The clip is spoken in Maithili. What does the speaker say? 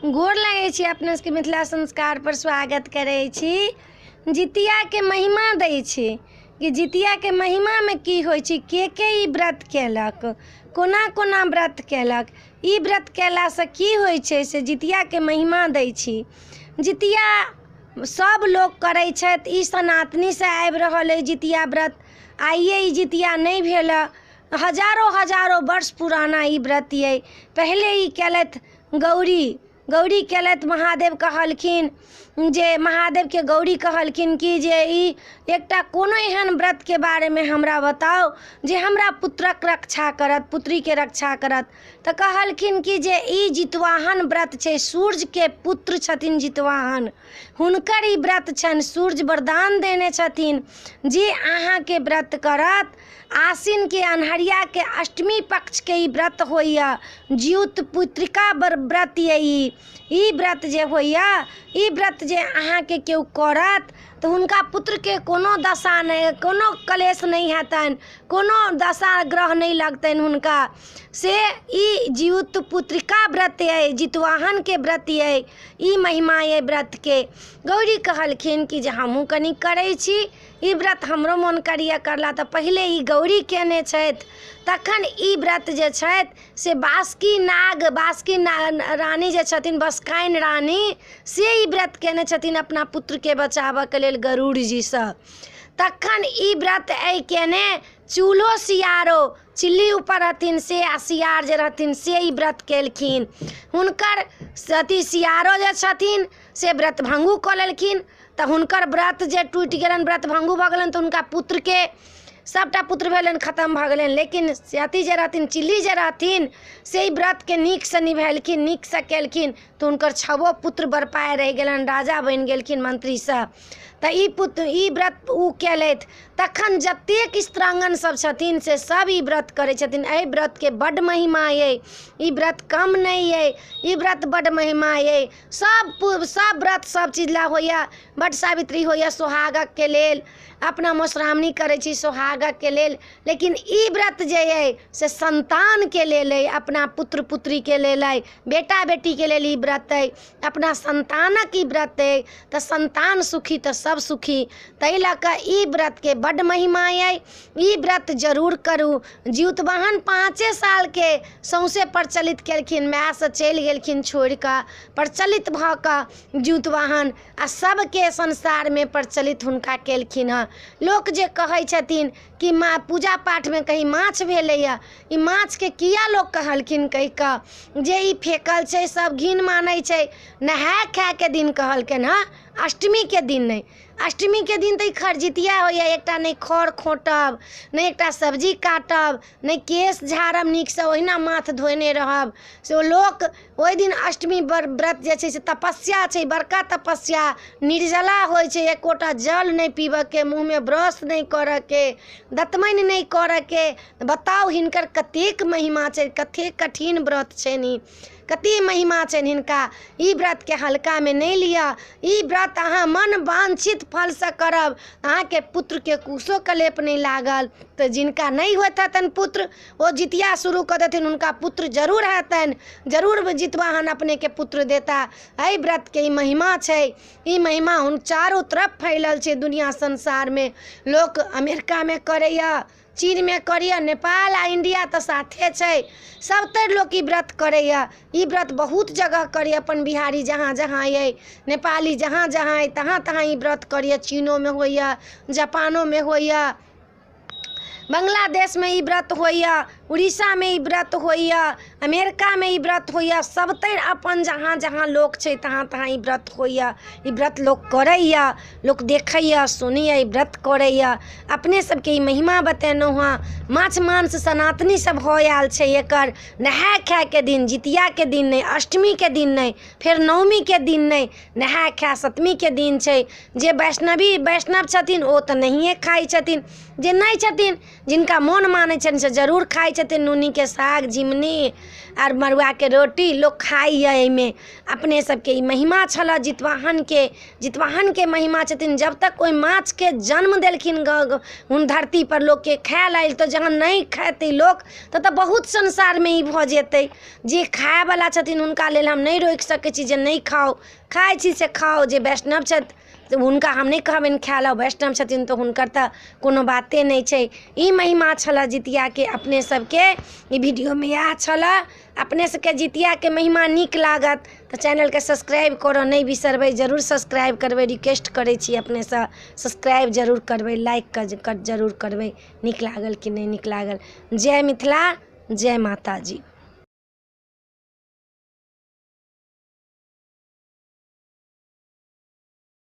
गोर लगै छी अपना सबके मिथिला संस्कारपर स्वागत करै छी। जितियाके महिमा दै छी कि जितियाके महिमामे की होइ छै, के ई व्रत केलक, कोना कोना व्रत केलक, ई व्रत कयलासँ की होइ छै, से जितियाके महिमा दै छी। जितिया सब लोक करै छथि। ई सनातनीसँ आबि रहल अइ जितिया व्रत। आइए ई जितिया नहि भेल हँ, हजारो हजारो वर्ष पुराना ई व्रत अइ। पहिले ई केलथि गौरी, गौरी केलथि। महादेव कहलखिन जे महादेवके गौरी कहलखिन कि जे ई एकटा कोनो एहन व्रतके बारेमे हमरा बताउ जे हमरा पुत्रक रक्षा करत, पुत्रीके रक्षा करत। तऽ कहलखिन कि जे ई जितवाहन व्रत छै, सूर्यके पुत्र छथिन जितवाहन, हुनकर ई व्रत छनि। सूर्य वरदान देने छथिन जे अहाँके व्रत करत। आश्विनके अन्हरियाके अष्टमी पक्षके ई व्रत होइए, जिउत पुत्रिका व्रत अइ ई व्रत जे होइए, ई व्रत जे अहाँके केओ करत तऽ हुनका पुत्रके कोनो दशा नहि, कोनो कलेश नहि हेतनि, कोनो दशा ग्रह नहि लगतनि हुनका। से ई जिउत पुत्रिका व्रत अइ, जितवाहनके व्रत अइ, ई महिमा अइ व्रतके। गौरी कहलखिन कि जे हमहूँ कनि करै छी ई व्रत, हमरो मोन करैए करला। तऽ पहिले ई गौरी कयने छथि, तखन ई व्रत जे छथि से बासुकी नाग, बासुकी रानी जे छथिन, बसकाइन रानी, से ई व्रत कयने छथिन अपना पुत्रके बचाबऽके लेल गरुड़ जीसँ। तखन ई व्रत अइ कयने चूल्हो सियारो, चिल्ली ऊपर रहथिन से आ सियार जे रहथिन से ई व्रत केलखिन। हुनकर अथी सियारो जे छथिन से व्रत भङ्गू कऽ लेलखिन, तऽ हुनकर व्रत जे टूटि गेलनि, व्रत भङ्गू भऽ गेलनि, तऽ हुनका पुत्रके सबटा पुत्र भेलनि, खतम भऽ गेलनि। लेकिन अथी जे रहथिन, चिल्ली जे रहथिन, से ई व्रतके नीकसँ निभेलखिन, नीकसँ केलखिन, तऽ हुनकर छओ पुत्र बरपाए रहि गेलनि, राजा बनि गेलखिन मंत्रीसँ। तऽ ई पुत्र ई व्रत ओ केलथि। तखन जतेक स्त्रांगन सब छथिन से सब ई व्रत करै छथिन। एहि व्रतके बड्ड महिमा अइ, ई व्रत कम नहि अइ, ई व्रत बड्ड महिमा अइ। सब व्रत सब चीज लए होइए। बट सावित्री होइए सोहागके लेल, अपना मधुश्रावणी करै छी सोहागके लेल, लेकिन ई व्रत जे अइ से संतानके लेल अइ, अपना पुत्र पुत्रीके लेल अइ, बेटा बेटीके लेल ई व्रत अइ, अपना संतानक ई व्रत अइ। तऽ संतान सुखी तऽ सब सुखी। ताहि लऽ कऽ ई व्रतके बड्ड महिमा अइ, ई व्रत जरूर करू। जिउतवाहन 5 सालके सौँसे प्रचलित केलखिन, मायसँ चलि गेलखिन छोड़िकऽ, प्रचलित भऽ कऽ जिउतवाहन आ सबके संसारमे प्रचलित हुनका केलखिन हँ। लोक जे कहै छथिन कि माँ पूजा पाठमे कहीं माछ भेलैए, ई माछके किया लोक कहलखिन कहि कऽ जे ई फेकल छै, सब घिन मानै छै। नहाय खायके दिन कहलखिन हँ, अष्टमीके दिन नहि। अष्टमीके दिन तऽ ई खरजितिया होइए, एकटा नहि खर खोँटब, नहि एकटा सब्जी काटब, नहि केश झाड़ब नीकसँ, ओहिना माथ धोने रहब। से लोक ओहि दिन अष्टमी व्रत जे छै से तपस्या छै, बड़का तपस्या, निर्जला होइ छै, एकोटा जल नहि पीबऽके, मुँहमे ब्रश नहि करऽके, दतमनि नहि करऽके। बताउ हिनकर कतेक महिमा छै, कतेक कठिन व्रत छनि ई, कते महिमा छनि हिनका। ई व्रतके हल्कामे नहि लिअ। ई व्रत अहाँ मन वांछित फलसँ करब, अहाँके पुत्रके कुशो कलेप नहि लागल। तऽ जिनका नहि होइत हेतनि पुत्र, ओ जितिया शुरू कऽ देथिन, हुनका पुत्र जरूर हेतनि, जरूर जितवाहन अपनेके पुत्र देता। एहि व्रतके ई महिमा छै, ई महिमा हुन चारू तरफ फैलल छै दुनिया संसारमे। लोक अमेरिकामे करैए, चीनमे करैए, नेपाल आ इंडिया तऽ साथे छै, सबतरि लोक ई व्रत करैए। ई व्रत बहुत जगह करैए, अपन बिहारी जहाँ जहाँ अइ, नेपाली जहाँ जहाँ अइ, तहाँ तहाँ ई व्रत करैए। चीनोमे होइए, जापानोमे होइए, बांग्लादेशमे ई व्रत होइए, उड़ीसामे ई व्रत होइए, अमेरिकामे ई व्रत होइए। सबतरि अपन जहाँ जहाँ लोक छै तहाँ तहाँ ई व्रत होइए। ई व्रत लोक करैए, लोक देखैए, सुनैए, ई व्रत करैए। अपने सबके ई महिमा बतेलहुँ हँ। माछ मांस सनातनी सब भऽ आयल छै एकर। नहाय खायके दिन, जितियाके दिन नहि, अष्टमीके दिन नहि, फेर नवमीके दिन नहि, नहाय खाय सप्तमीके दिन छै। जे वैष्णवी वैष्णव छथिन ओ तऽ नहिए खाइ छथिन, जे नहि छथिन जिनका मोन मानै छनि से जरूर खाइ छथिन। छथिन नूनीके साग, झिङ्गुनी आर मड़ुआके रोटी लोक खाइए। एहिमे अपने सबके ई महिमा छलऽ जितवाहनके। जितवाहनके महिमा छथिन, जब तक ओहि माछके जन्म देलखिन धरतीपर लोकके खाय लेल, तऽ जहन नहि खेतै लोक तब तऽ बहुत संसारमे ई भऽ जेतै। जे खायवला छथिन हुनका लेल हम नहि रोकि सकै छी जे नहि खाउ। खाइ छी से खाउ। जे वैष्णव छथि तऽ हुनका हम नहि कहबनि खाय लए, वैष्णव छथिन तऽ हुनकर तऽ कोनो बाते नहि छै। ई महिमा छलऽ जितियाके। अपने सबके ई वीडियोमे इएह छलऽ। अपने सबके जितियाके महिमा नीक लागत तऽ चैनलके सब्सक्राइब करऽ नहि बिसरबै, जरूर सब्सक्राइब करबै। रिक्वेस्ट करै छी अपनेसँ, सब्सक्राइब जरूर करबै, लाइक जरूर करबै। नीक लागल कि नहि नीक लागल? जय मिथिला, जय माताजी।